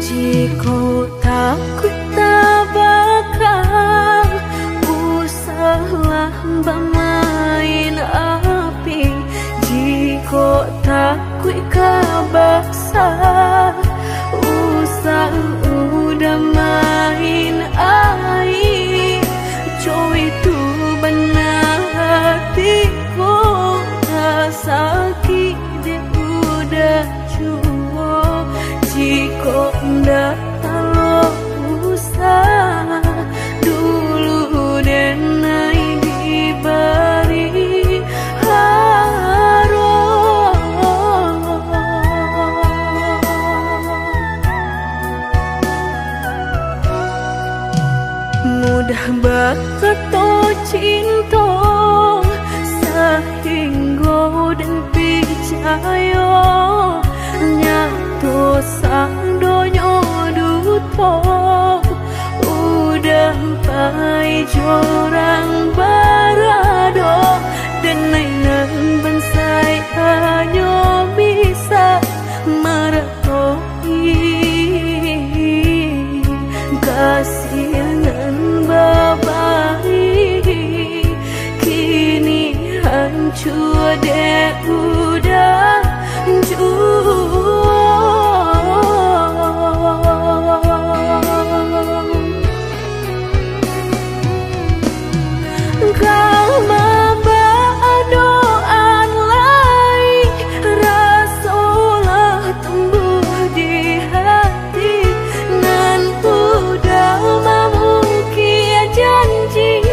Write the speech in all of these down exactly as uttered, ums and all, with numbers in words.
Jikok takuik tabaka, usahlah bamain api. Jikok takuik ka basa, usah udah main aia. Cubo itu bana hati ko, ka sakik dek udah juo. Jikok ndak talok usah, dulu denai dibari haro. Mudah bakato cinto, sahinggo den picayo, nyato sadonyo duto. Udah pai jo urang barado, denai nan bansaik hanyo bisa maratoi kasih nan babari. Kini hancua dek udah juo. Ka mambaa doa lai, raso lah tumbuah di hati, nan udah mamungkia janji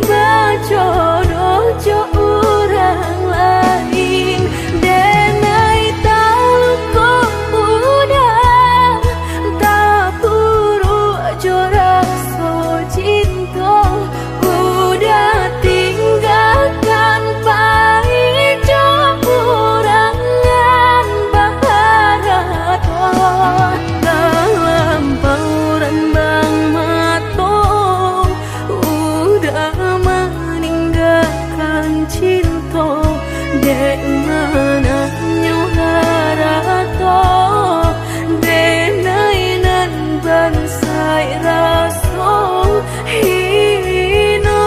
bajodoh jo urang lain. Denai taluko udah, tapuruak jo raso cinto, udah tinggakan pai jo urang nan baharato. Dalam pauran bang mato, udah maninggakan cinto, dek mananyo harato, denai nan bansaik raso hino.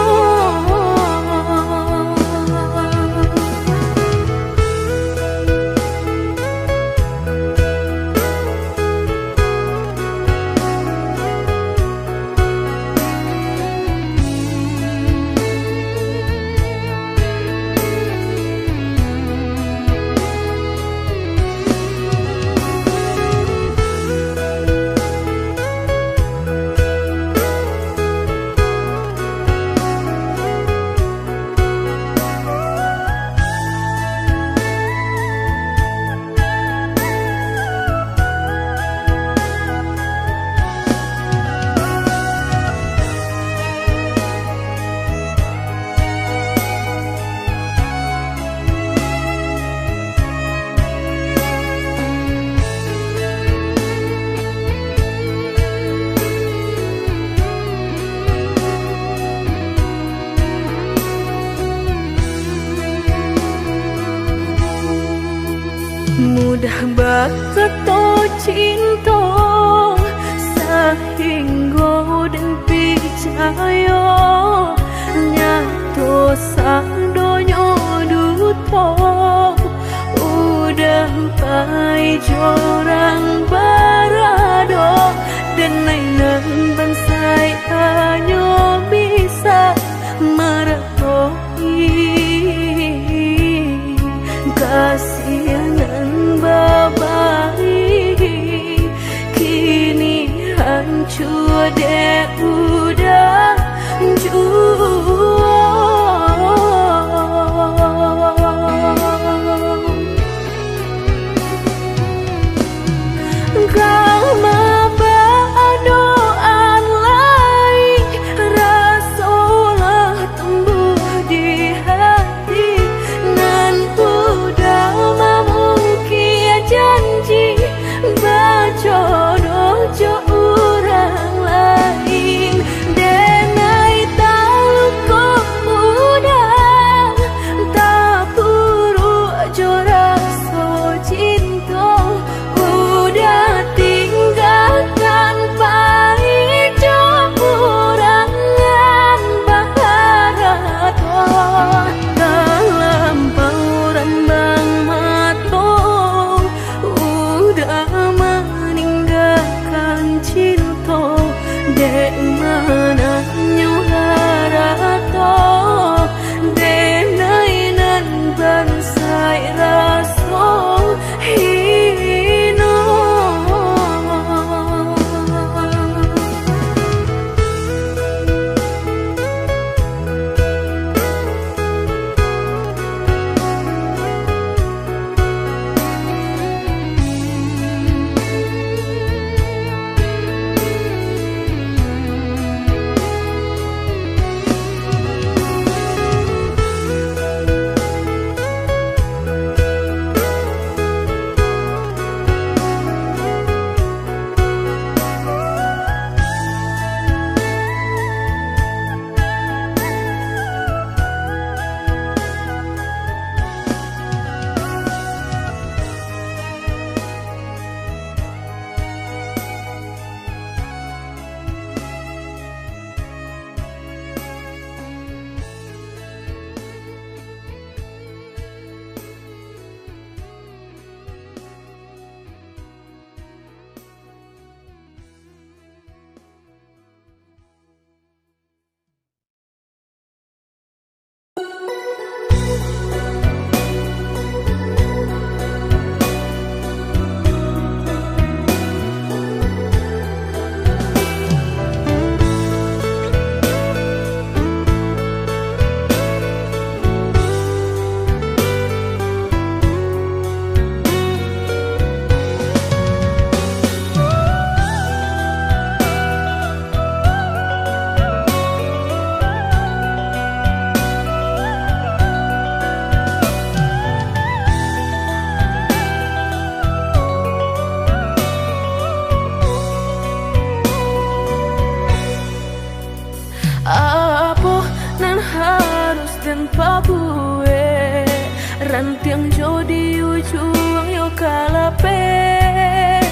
Mudah bakato cinto, sahinggo den picayo, nyato sadonyo duto. Udah pai jo urang barado, denai nan bansaik hanyo bisa maratoi kasih nan babari. Kini hancua dek udah juo. Ka mambaa doa lai, raso lah tumbuah di hati, nan udah mamungkia janji bajodoh jo urang lain. Denai tahu Kalapeh,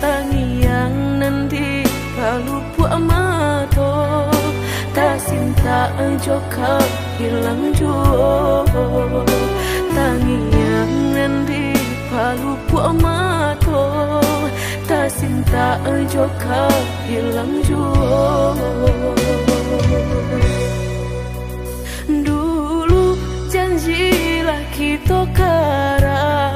tangiang nan di palupuak mato, tasintak jo ka ilang juo. Tangiang nan di palupuak mato, tasintak jo ka ilang juo. Dulu janji lah kito karang,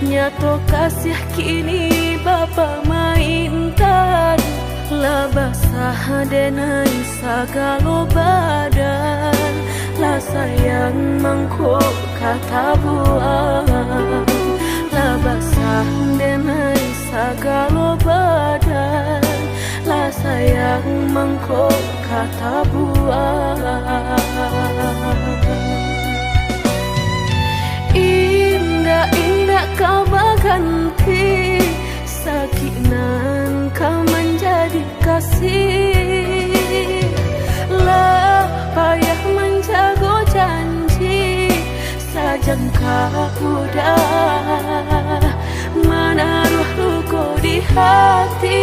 nyato kasiah kini bapamaintan. Lah basah denai sagalo badan, lah sayang mangko ka tabuang. Lah basah denai sagalo badan, lah sayang mangko ka tabuang. Indak-indak ka baganti, sakik nan ka manjadi kasih. Lah payah manjago janji, sajangka udah manaruah luko di hati.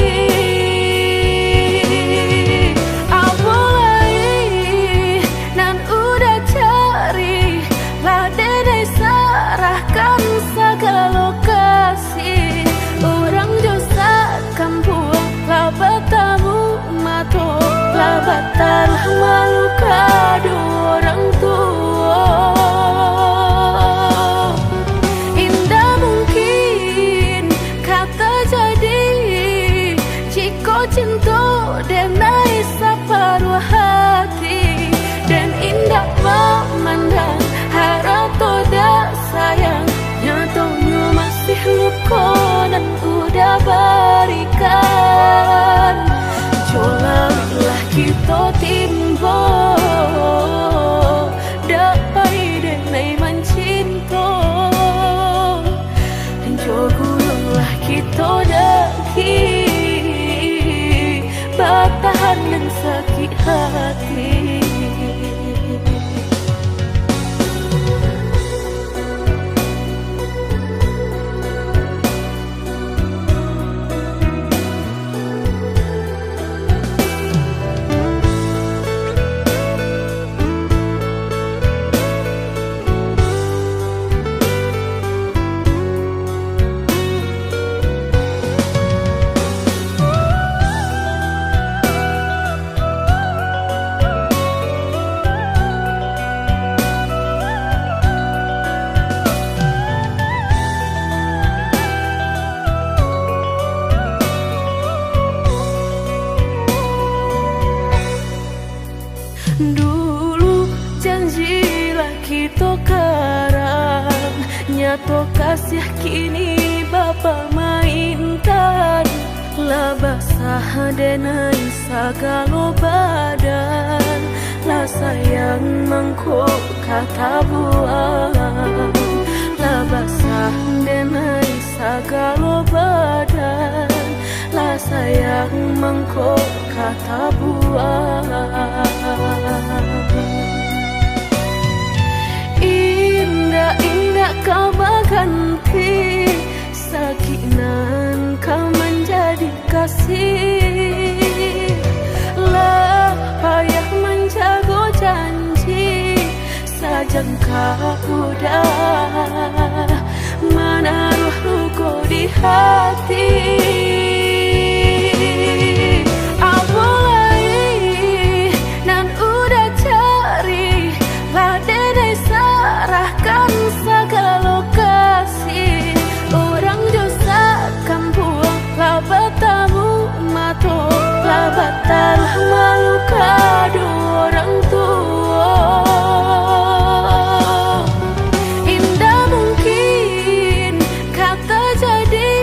Apo lai nan udah cari, lah denai sarahkan sagalo kasih. Urang jo sakampuang lah batamu mato, lah bataruah malu ka duo urang tuo. Indak mungkin ka tajadi, jiko cinto denai saparuah hati. Den indak mamandang harato dak sayang, nyatonyo masih luko nan udah barikan. Jo lawiklah kito timbo, dak pai denai mancinto. Jo gulunglah kito daki, batahan nan sakik hati. Dulu janji lah kito karang, nyato kasiah kini bapamaintan. Lah basah denai sagalo badan, lah sayang mangko ka tabuang. Lah basah denai sagalo badan, lah sayang mangko ka tabuang. Indak-indak ka baganti, sakik nan ka manjadi kasih. Lah payah manjago janji, sajangka udah manaruah luko di hati. Apo lai nan udah cari, lah denai sarahkan sagalo kasih. Urang jo sakampuang lah batamu mato, lah bataruah malu ka duo urang tuo. Indak mungkin ka tajadi,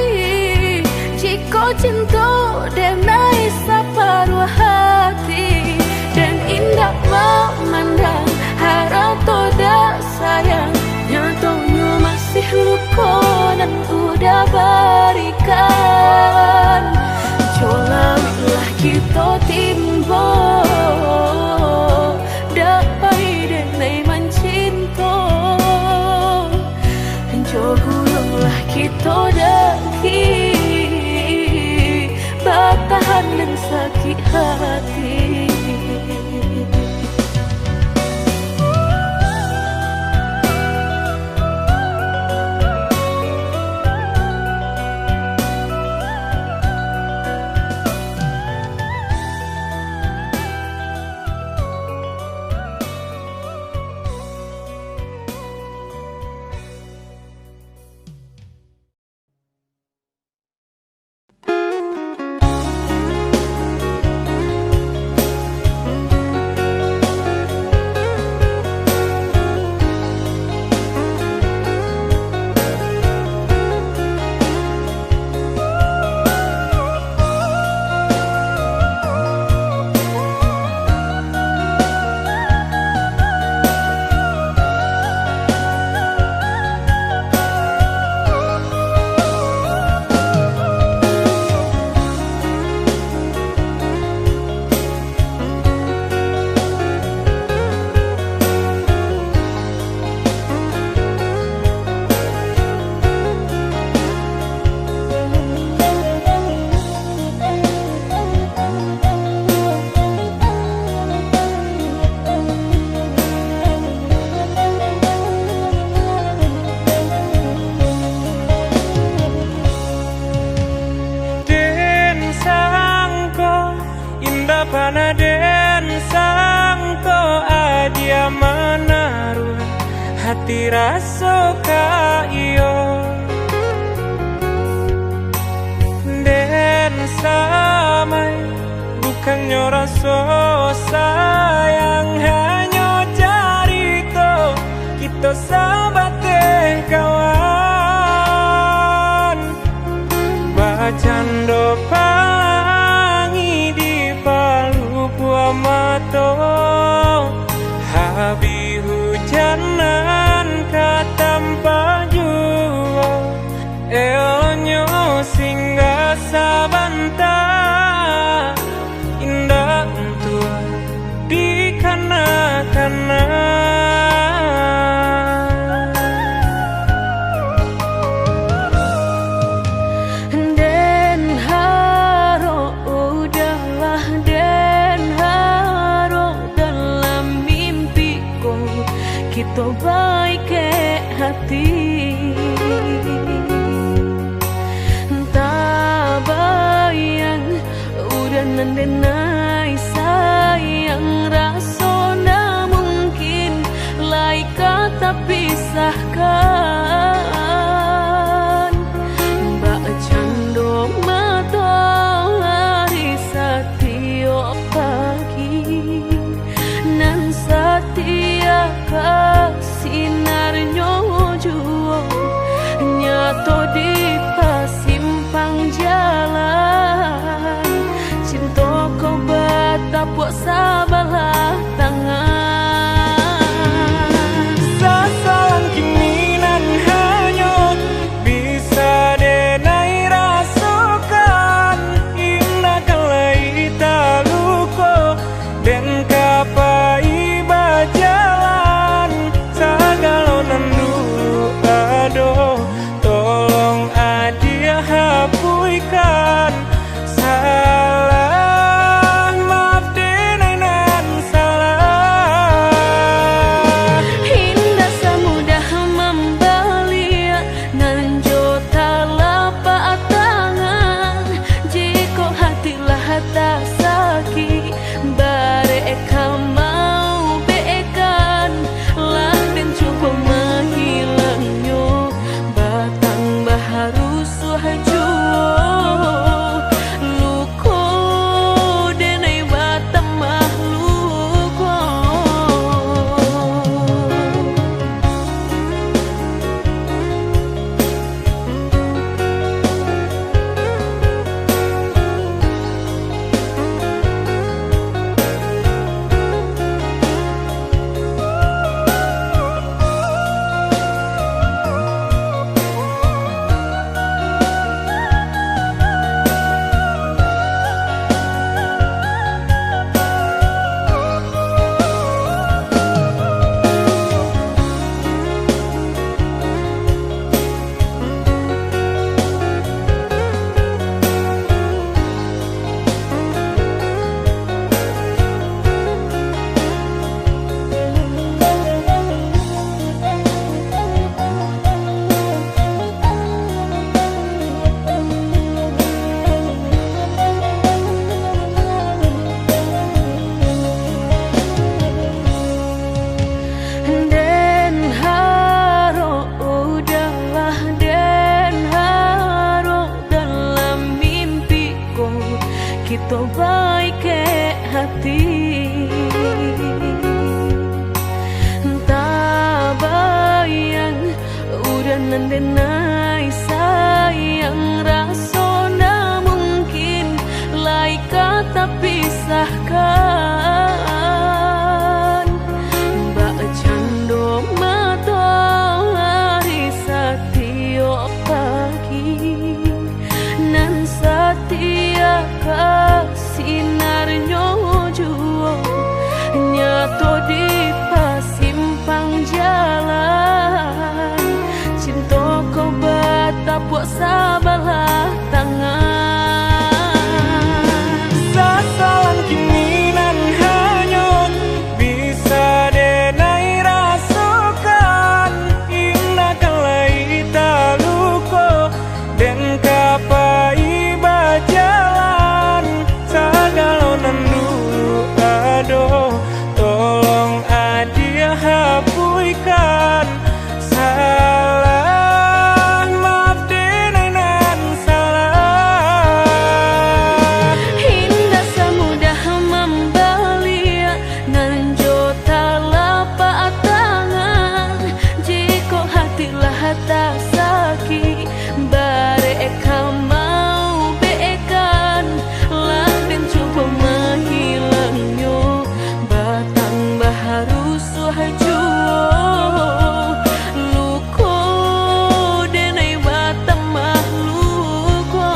jiko cinto denai saparuah hati. Den indak mamandang harato dak sayang, nyatonyo masih luko nan udah barikan. Jo lawiklah kito timbo, dak pai denai mancinto. Jo gulunglah Todaki batahan nan sakik hati. Den sangko, indak panah den sangko, adia manaruah hati raso ka iyo. Den samai, bukannyo raso sayang, hanyo carito kito sabateh kawan. Bacando pangi di palupuah mato, habih hujan nan ka tampak juo. Eloknyo singgah sabanta, indak untuak dikana-kana. Den harok, udahlah, den harok, dalam mimpi ko kito baikek hati. Tabayang, udah nan den ai sayang, raso ndak mungkin lai ka tapisahkan. Bak cando matoari satiok pagi, nan satia ka sinarnyo juo. Tobaikek hati. Tabayang urang nan denai sayang, raso ndak mungkin lai ka tapisahkan. Bak cando matoari satiok pagi, nan satia ka sinarnyo juo, nyato di pasimpang jalan. Cinto ko batapuak sabalah tangan. Sasalang kini nan hanyo bisa denai rasokan, indak kan lai taluko den ka pai bajalan. Sagalo nan dulu ado, tolong adiak hapuihkan. Salah, maaf denai nan salah. Indak samudah mambaliak nan jo talapak tangan. Jikok hati lah tasakik, barek ka maubekan, lah den cubo mahilangnyo, batambah rusuah juo. Luko denai batambah luko.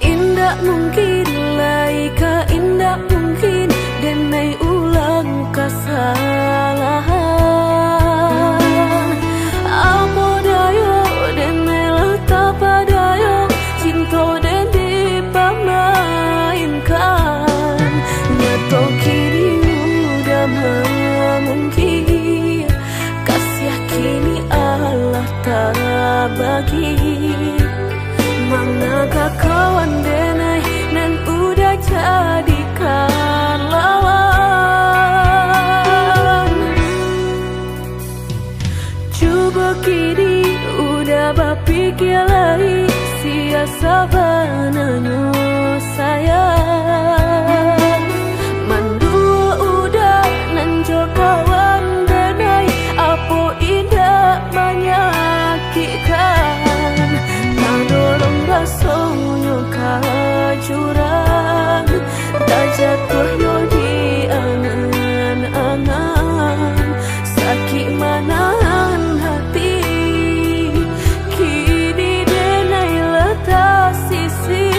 Indak mungkin lai ka, indak mungkin denai ulang kasalahan. Apo dayo denai lah tapadayo, cinto den dipamainkan. Nyato kini udah mamungkir, kasiah kini alah tabagi. Manga ka kawan denai nan udah jadikan lawan? Cubo kini udah bapikia lai, sia sabananyo sayang. Manduo udah nan jo kawan denai, apo indak manyakikkan? Tadorong rasonyo ka jurang, tajatuah yo di angan-angan. Sakik manahan hati, kini denai lah tasisih.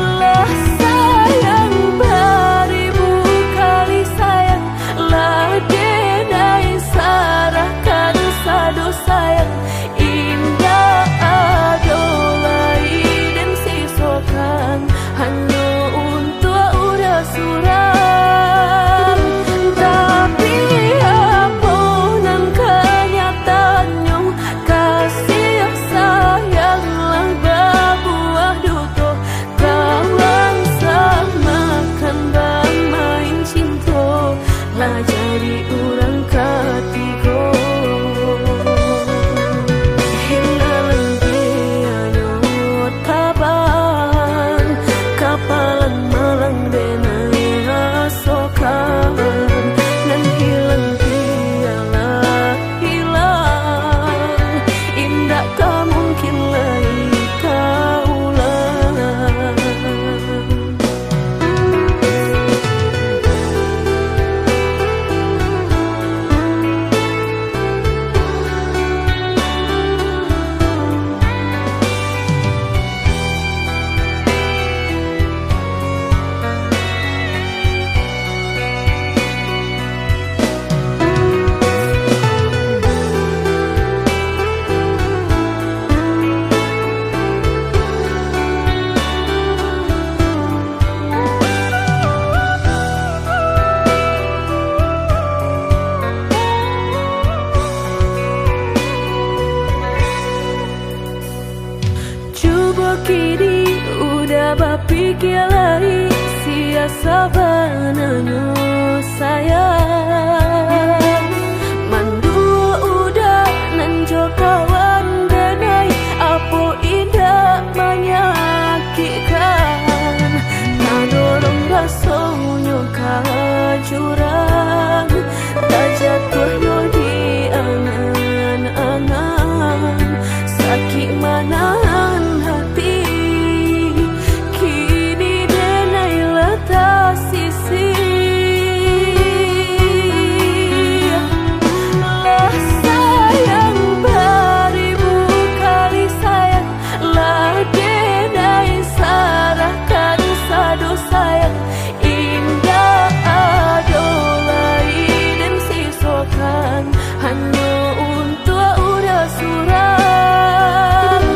Lah sayang baribu kali sayang, lah denai sarahkan sado sayang. Indak ado lai den sisokan. Bapikia lai, sia sabananyo sayang. Manduo uda nan jo kawan denai, apo indak manyakikkan? Tadorong rasonyo ka jurang, tajatuah yo di angan-angan. Sakik manahan hati, kini denai lah tasisih. Lah sayang baribu kali sayang, lah denai sarahkan sado sayang. Indak ado lai den sisokan, hanyo untuak uda surang.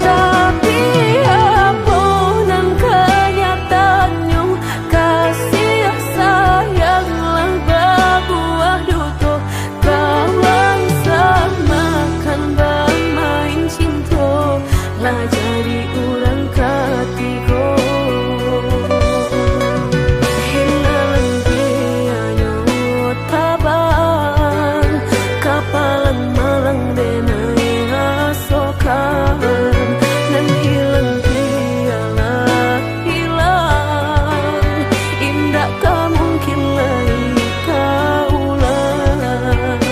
Tapi, apo nan kanyataannyo, kasiah sayang lah babuah duto. Kawan samakan bamain cinto, lah jadi urang katigo. Hilang pianyo tabang, kapalang malang denai rasokan. Nan hilang pialah hilang, indak ka mungkin lai ka ulang.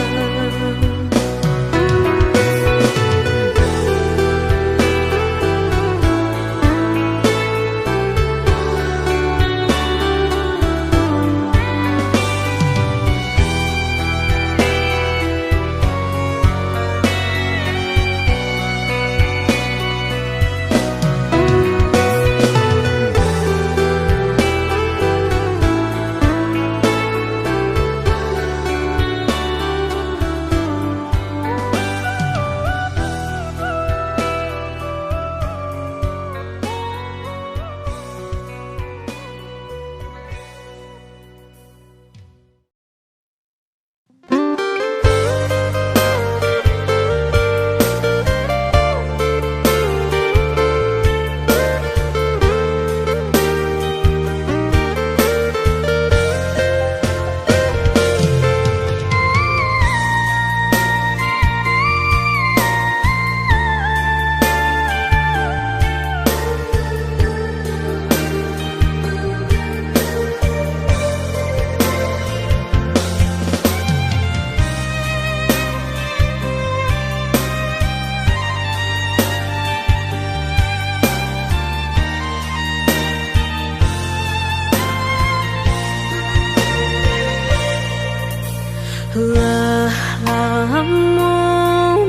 Lah lamo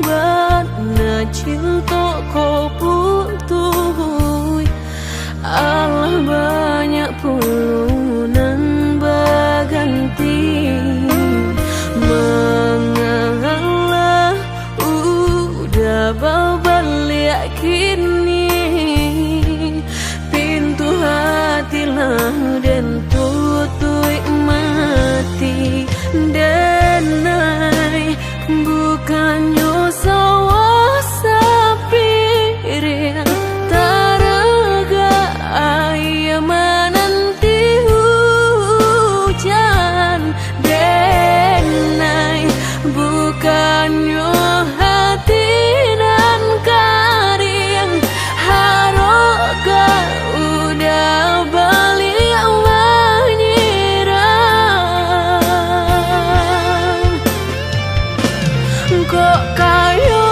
bana cinto ko putuih, alah banyak pulo nan baganti. Mangalah uda babaliak kini, pintu hati lah den tutuik mati. Denai, bukannyo sawah sapiriang, taragak aia mananti hujan. Denai, bukannyo hati nan kariang, harok ka uda baliak manyirang. Kok kayo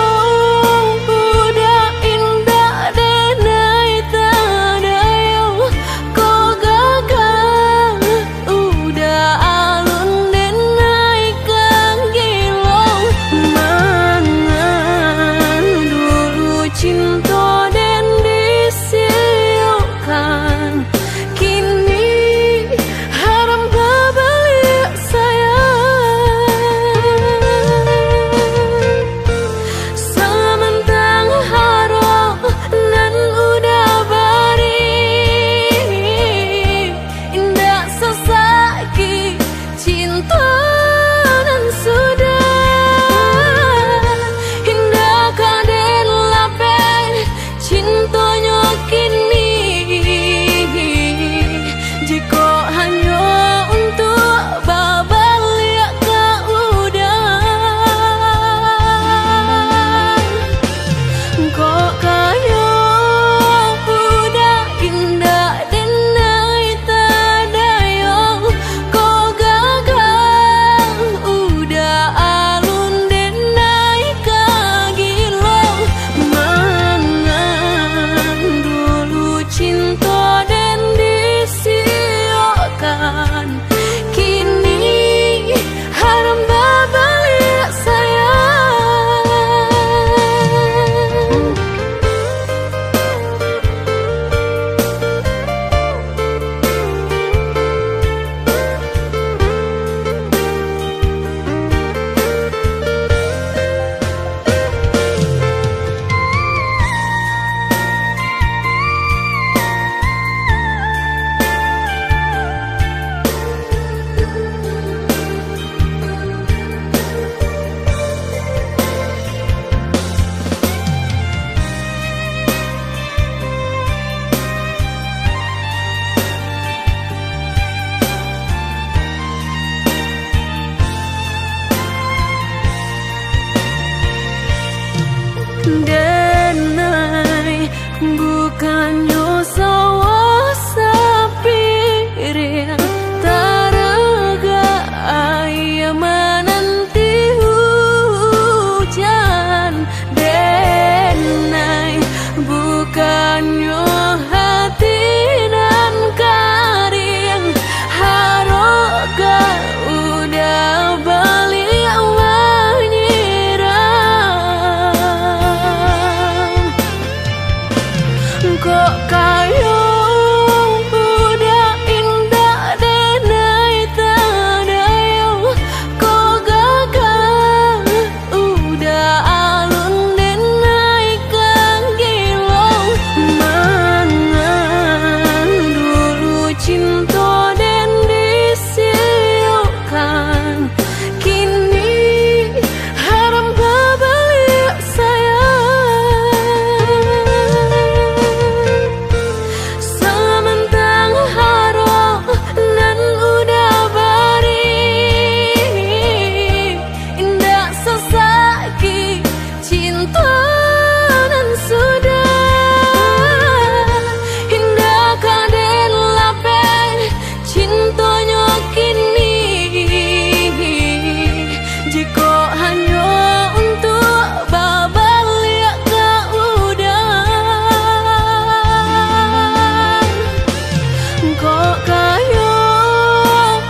budak indak denai tadayang, kok gagah uda alun denai ka gilo. Mangan dulu cinto den disiokkan, kini haram babaliak sayang. Denai, bukannyo sawah sapiring, taragak aia mananti hujan. Denai, bukannyo hati nan kariang, harok ka uda baliak manyirang. Kok kayo uda indak denai tadayuang, kok gagah uda alun denai ka gilo, mangandulu cinto den disiokkan. Kini haram babaliak sayang, samantang harok nan uda bari, indak sasakik cinto nan sudah. Indak ka den lapeh cintonyo kini, jikok hanyo untuak babaliak ka uda. Kok kayo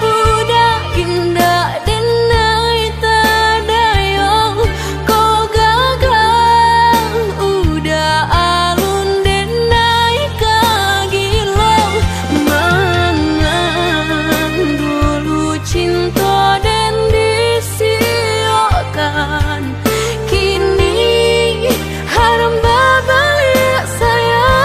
uda indak denai tadayuang, kok gagah uda alun denai ka gilo, mangandulu cinto den disiokkan. Kini haram babaliak sayang.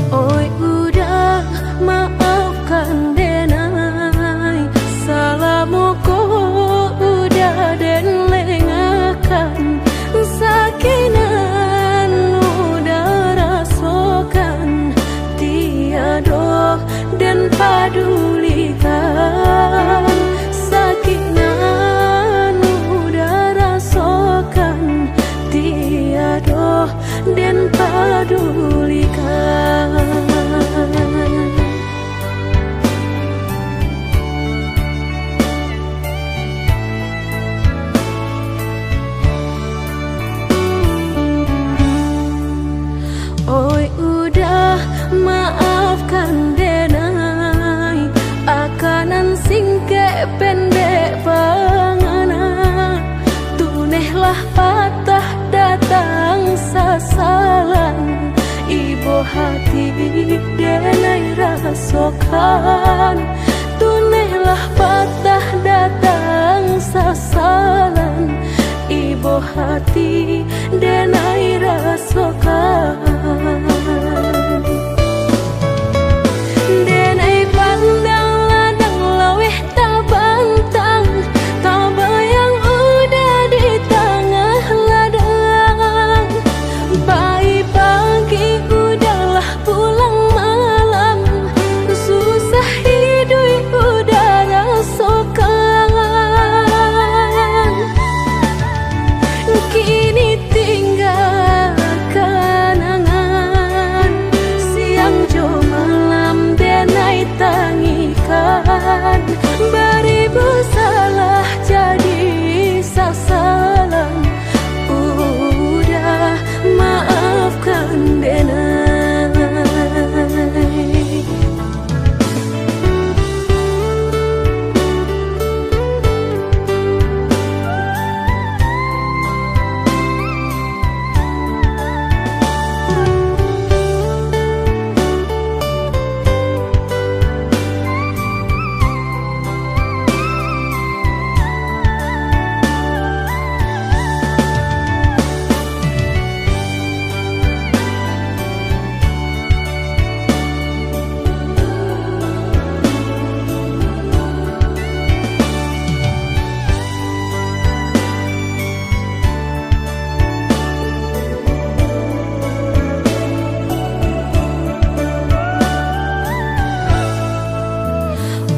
Oih uda, maafkan den ai, salamo ko uda den lengahkan, sakik nan uda rasokan, tiado den padulikan, sakik nan uda rasokan, tiado den padulikan. Oih uda, maafkan den ai, aka nan singkek pendek pangana, tunehlah patah datang sasalan, ibo hati den ai rasokan, tunehlah patah datang sasalan, ibo hati den ai rasokan. Den ai pandang ladang laweh tabantang, tabayang uda di tangah ladang. Pai pagi uda lah pulang malam, susah iduik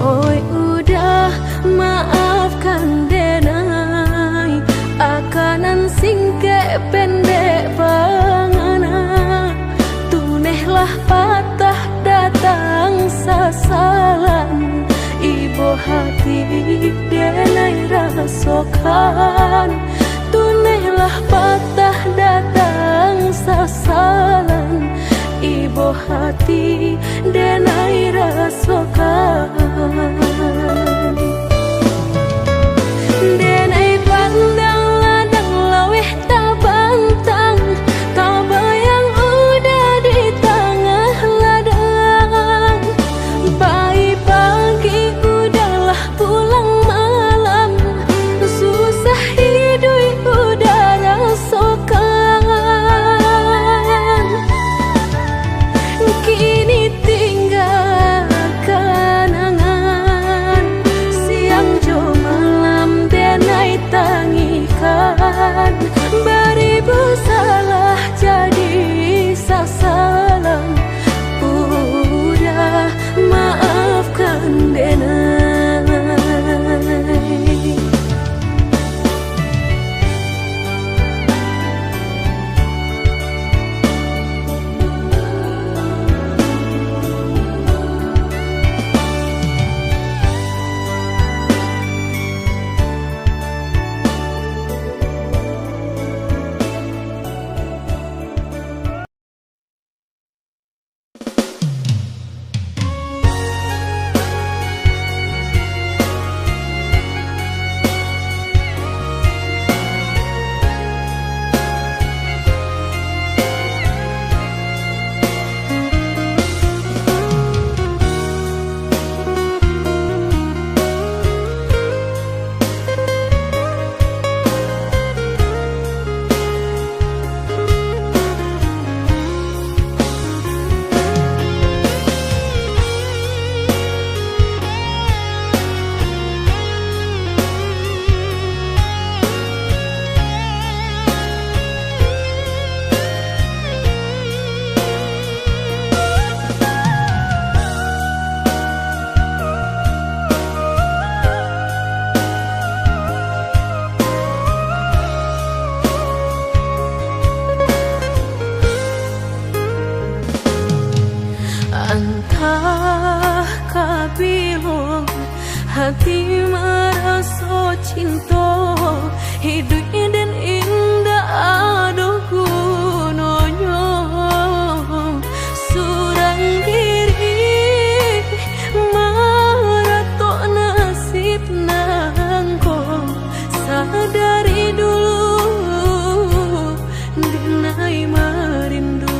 Oi udah, maafkan denai, akanan singkek pendek pangana. Tunehlah patah datang sasalan, ibo hati denai rasokan. Tunehlah patah datang sasalan, ibo hati denai rasokan. Denai pandang ladang laweh tabantang, tabayang udah di tangah ladang. Pai pagi udahlah pulang malam, susah iduik udah rasokan. Kini tinggal kanangan, siang jo malam denai tangikan. Baribu salah jadi sasalan, udah maafkan denai. Antah ka bilo hati maraso cinto, iduik den indak ado gunonyo. Surang diri maratok nasib nangko, sadari dulu denai marindu.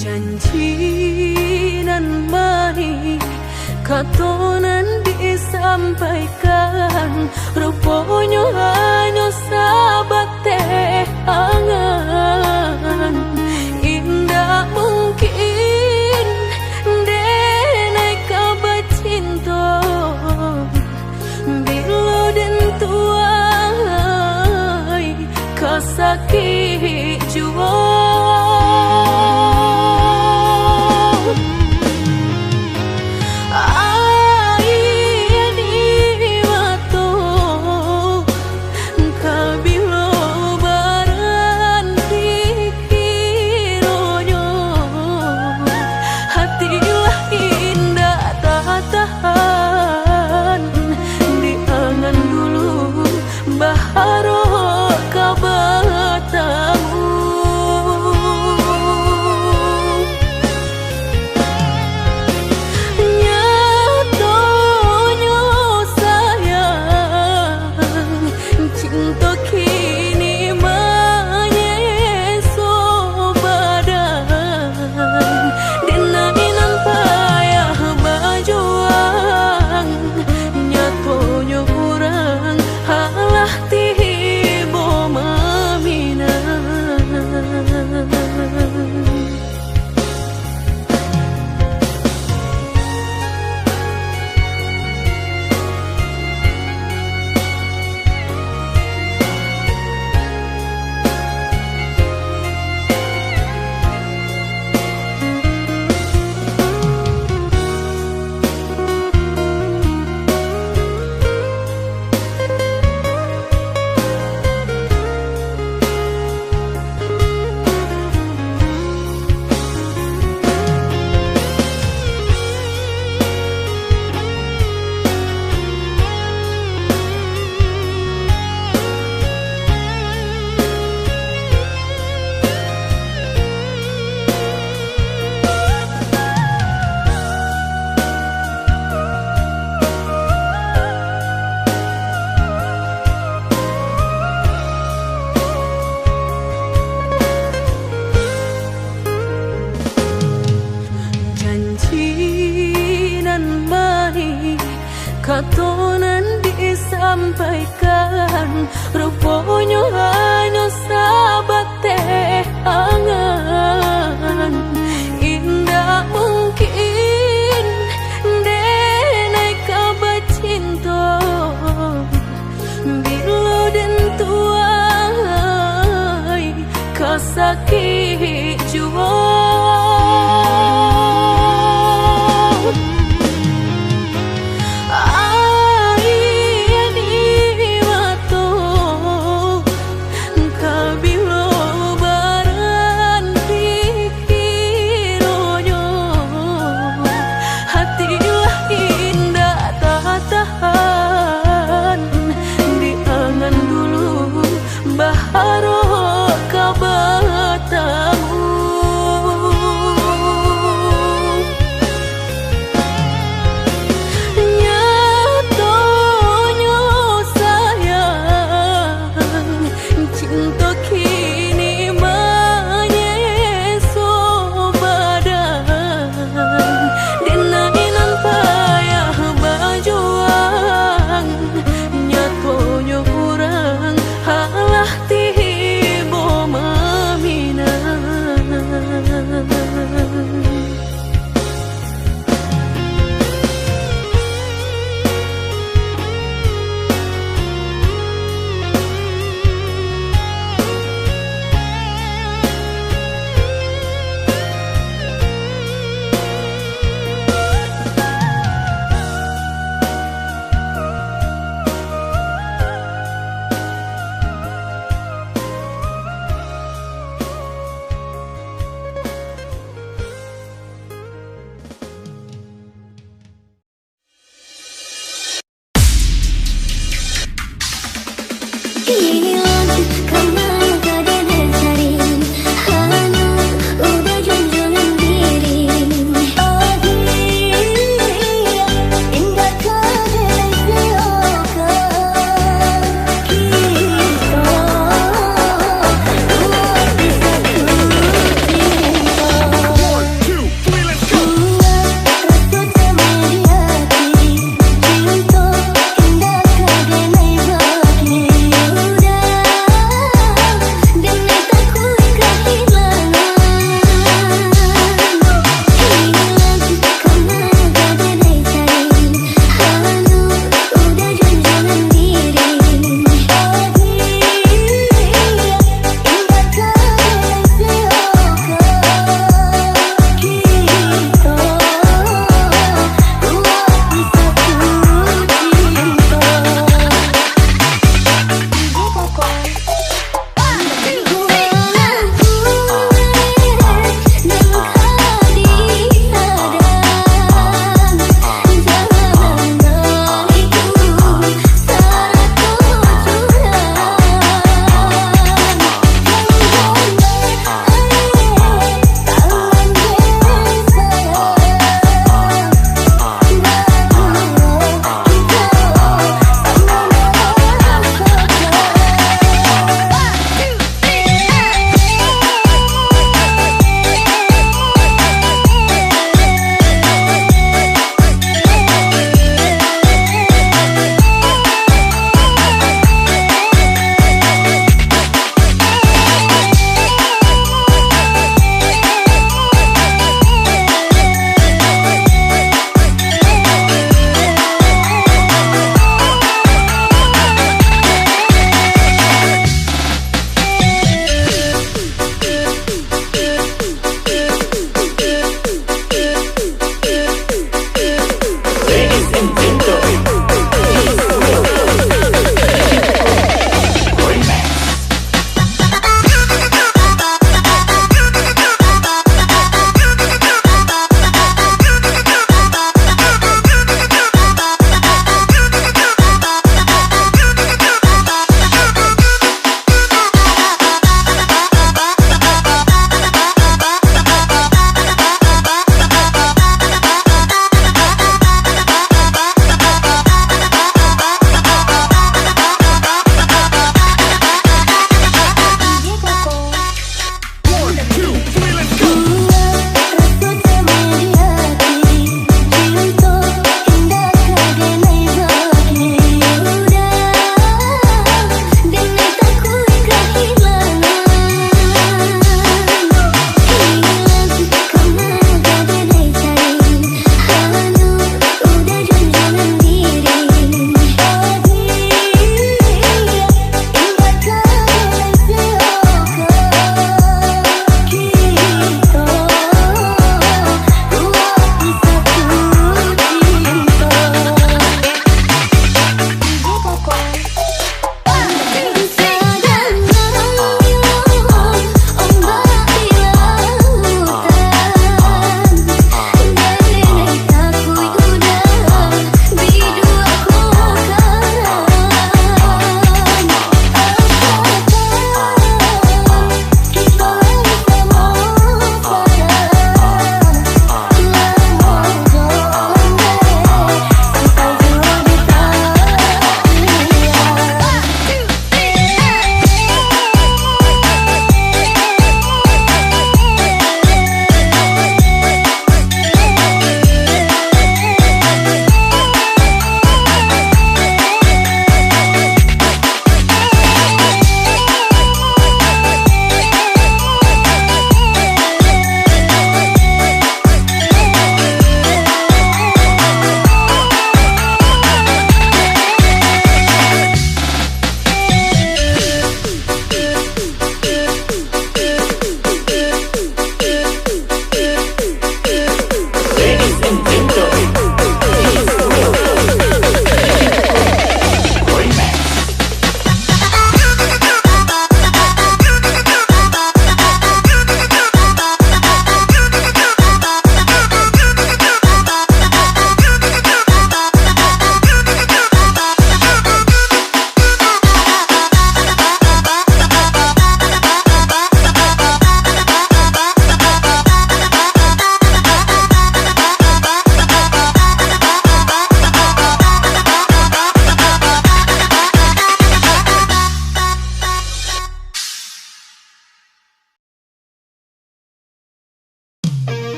Janji nan manih, kato nan disampaikan, ruponyo hanyo sabateh angan. Indak mungkin denai ka bacinto, bilo den tuai ka sakik juo. Aia di mato ka bilo baran Kato nan disampaikan, ruponyo hanyo sabateh angan. Indak mungkin denai ka bacinto, bilo den tuai ka sakik juo. Aia di mato ka bilo baranti kironyo, hati lah indak tatahan di angan dulu. Baharap ka batamu. Nyatonyo sayang, cinto kini manyeso badan. Denai nan payah bajuang, nyatonyo urang alah tibo maminang.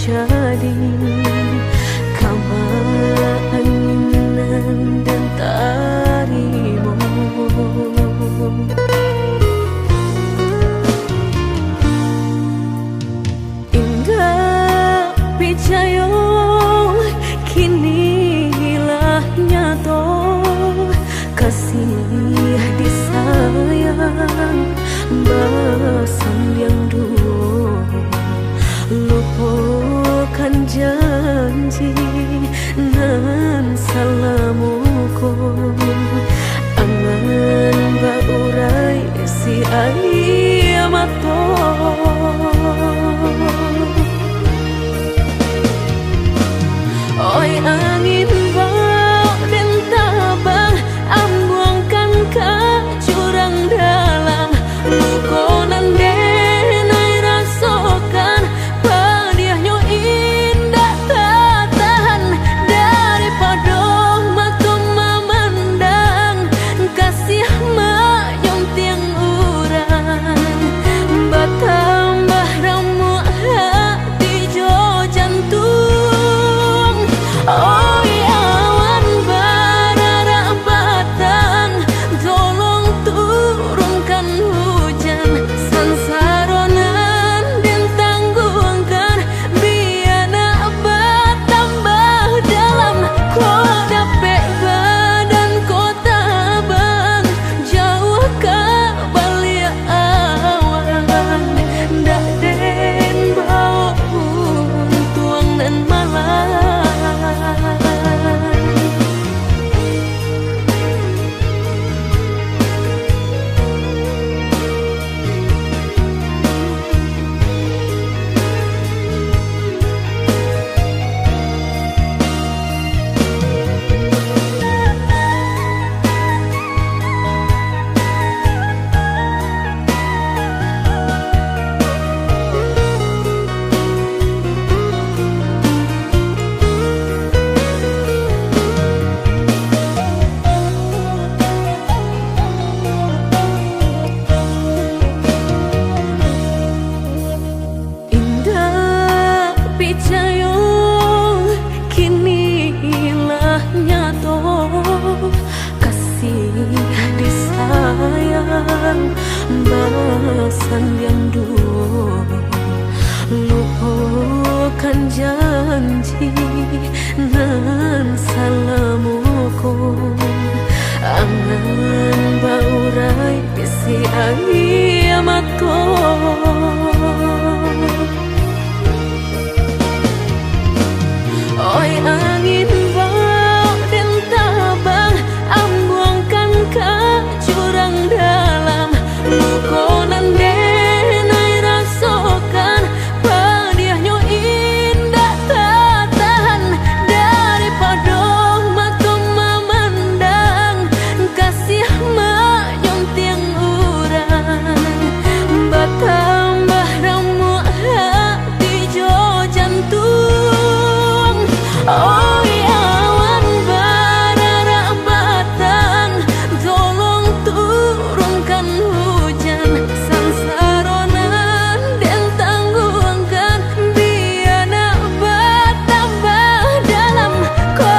jadi, kama angin nan den tarimo. Indak picayo, kini lah nyato, kasih disayang basandiang duo. Lupokan janji nan salamo ko, angan baurai si aia mato. Oi angin, bao den tabang, ambuangkan ka jurang dalam. Luko nan den ai rasokan, padiahnyo indak tatahan. Daripado mato mamandang, kasih mak jontiang urang, batambah ramuak hati jo jantuang. Oi awan bararak batang, tolong turunkan hujan. Sansaro nan den tangguangkan, bia nak batambah dalam. Ko dapek badan ko tabang, jauah ka baliak awan, ndak den bao untuang nan malang. Indak picayo, kini lah nyato, kasih disayang basandiang duo. Lupokan janji nan salamo ko, angan baurai si aia mato. Oi angin, bao den tabang, ambuangkan ka jurang dalam. Luko nan den ai rasokan, padiahnyo indak tatahan. Daripado mato mamandang, kasih mak jontiang urang, batambah ramuak hati jo jantuang. Oi awan bararak batang, tolong turunkan hujan. Sansaro nan den tangguangkan, bia nak batambah dalam. Ko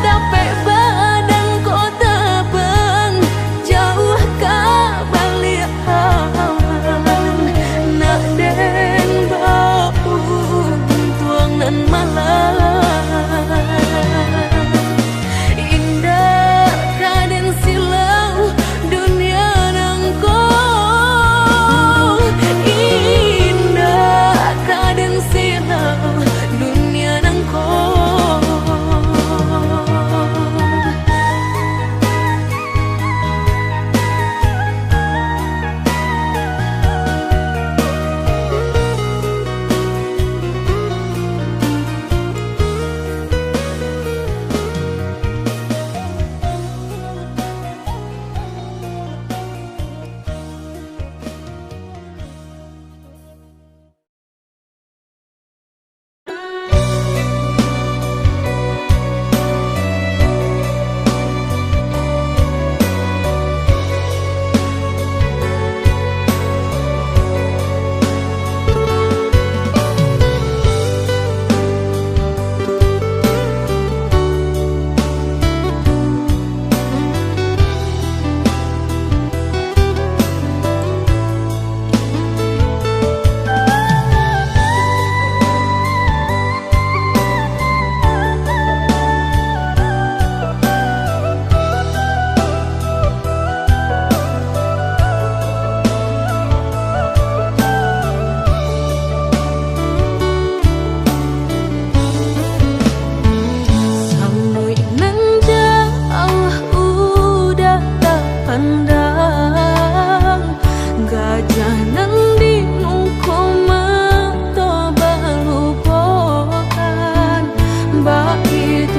dapek badan ko tabang, jauah ka baliak awan, nak den bao untuang nan malang. Indak ka den silau dunia nangko, indak ka den silau dunia nangko.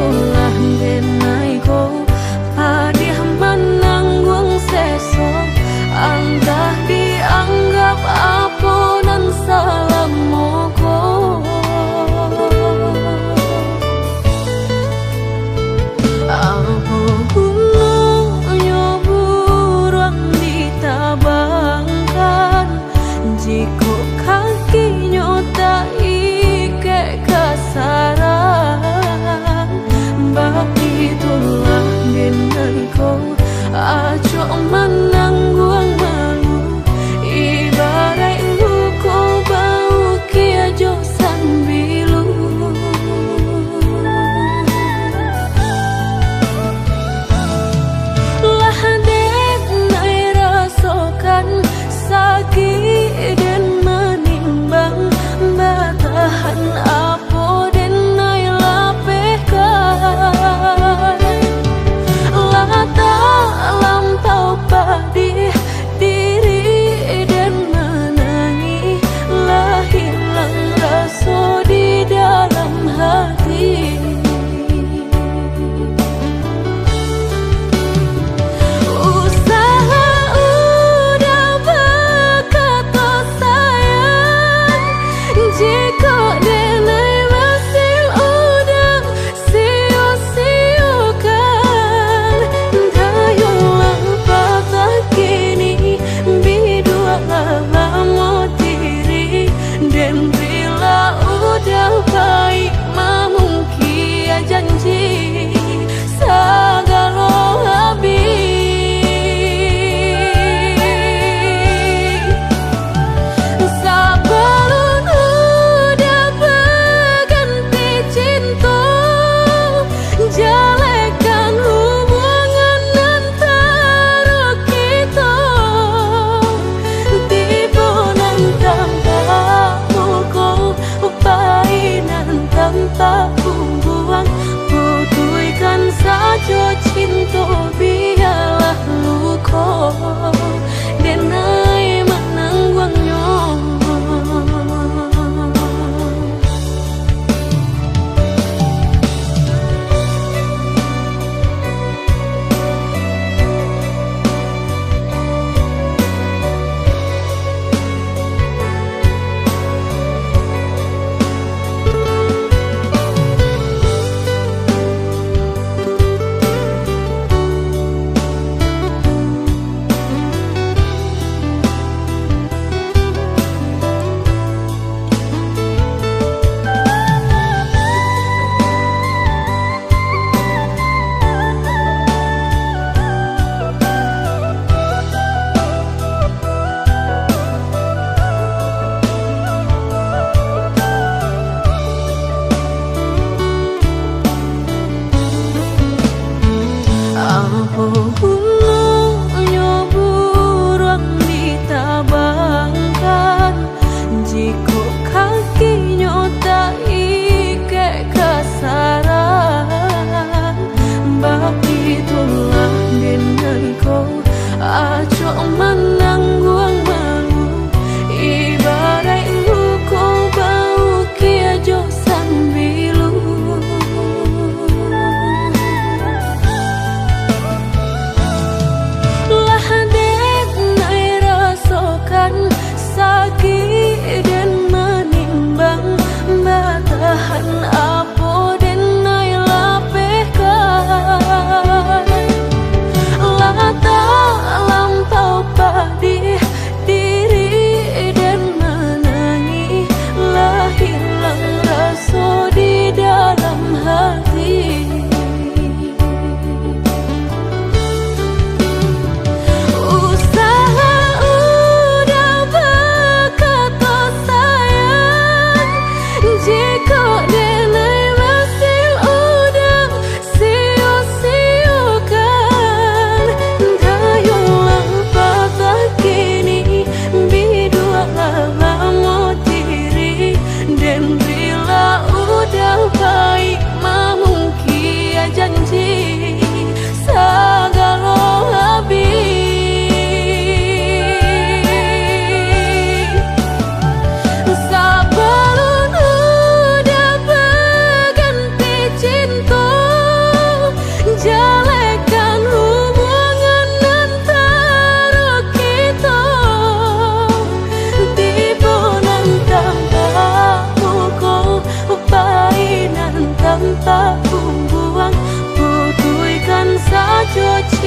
Lah denai ko, padiah manangguang seso, antah dianggap apo nan salamo ko. Apo gunonyo buruang ditabangkan, jikok kakinyo taikek ka sarang? Cuci